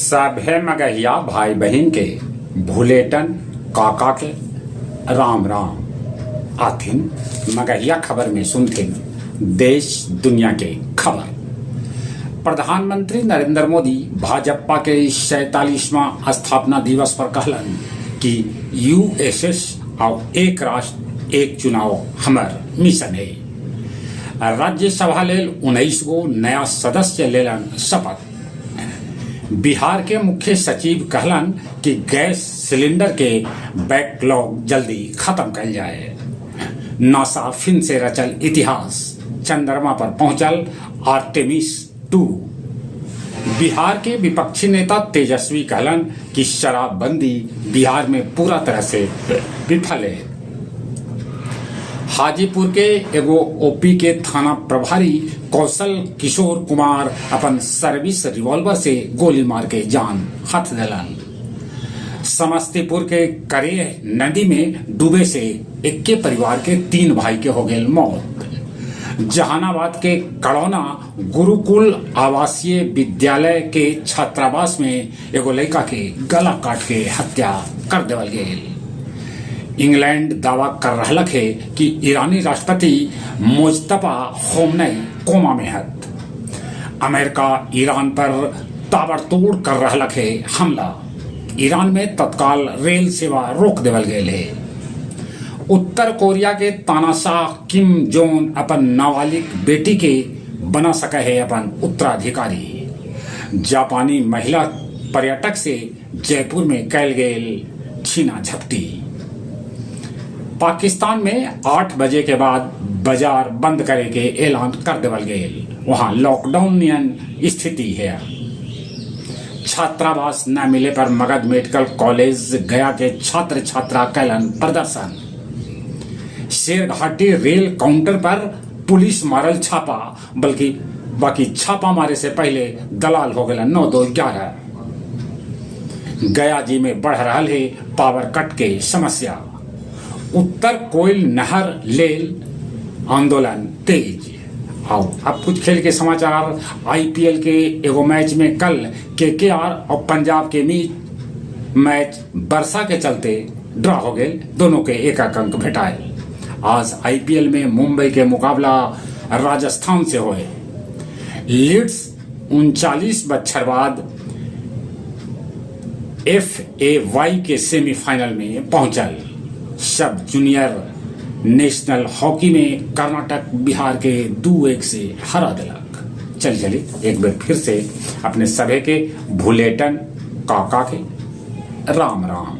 सभे मगहिया भाई बहिन के भुलेटन काका के राम राम। आथिन मगहिया खबर में सुनथिन देश दुनिया के खबर। प्रधानमंत्री नरेंद्र मोदी भाजपा के 47वां स्थापना दिवस पर कहलन कि यूएसएस आउ एक राष्ट्र एक चुनाव हमर मिशन हे। राज्यसभा लेल 19 गो नया सदस्य लेलन शपथ। बिहार के मुख्य सचिव कहलन कि गैस सिलेंडर के बैकलॉग जल्दी खत्म कइल जाए। नासा फिन से रचल इतिहास, चंद्रमा पर पहुंचल आर्टेमिस 2। बिहार के विपक्षी नेता तेजस्वी कहलन कि शराबबंदी बिहार में पूरा तरह से विफल हे। हाजीपुर के एगो ओपी के थाना प्रभारी कौशल किशोर कुमार अपन सर्विस रिवॉल्वर से गोली मार के जान हथ देलन। समस्तीपुर के करेह नदी में डूबे से एक्के परिवार के 3 भाई के हो गेल मौत। जहानाबाद के कड़ौना गुरुकुल आवासीय विद्यालय के छात्रावास में एगो लड़का के गला काट के हत्या कर देवल गेल। इंग्लैंड दावा कर रहलक हे कि ईरानी राष्ट्रपति मोजतबा खोमनेई कोमा में हथ। अमेरिका ईरान पर ताबड़तोड़ कर रहलक हे हमला। ईरान में तत्काल रेल सेवा रोक देवल गेल हे। उत्तर कोरिया के तानाशाह किम जोंग अपन नाबालिग बेटी के बना सके हे अपन उत्तराधिकारी। जापानी महिला पर्यटक से जयपुर में कैल गेल छीना झपटी। पाकिस्तान में 8 बजे के बाद बाजार बंद करे के ऐलान कर देवल गेल। वहां लॉकडाउन नियन स्थिति है। छात्रावास न मिले पर मगध मेडिकल कॉलेज गया के छात्र छात्रा कैलन प्रदर्शन। शेरघाटी रेल काउंटर पर पुलिस मारल छापा, बल्कि बाकी छापा मारे से पहले दलाल हो गए 9 2 11। गया जी में बढ़ रहा है पावर कट के समस्या। उत्तर कोयल नहर लेल आंदोलन तेज। आओ अब कुछ खेल के समाचार। आईपीएल के एगो मैच में कल केकेआर और पंजाब के बीच मैच वर्षा के चलते ड्रॉ हो गए, दोनों के एक एक अंक भेटाए। आज आईपीएल में मुंबई के मुकाबला राजस्थान से होए। लीड्स 39 बच्छर बाद एफएवाई के सेमीफाइनल में पहुंचल। सब जूनियर नेशनल हॉकी में कर्नाटक बिहार के 2-1 से हरा दिलक। चल चली एक बार फिर से अपने सभे के भुलेटन काका के राम राम।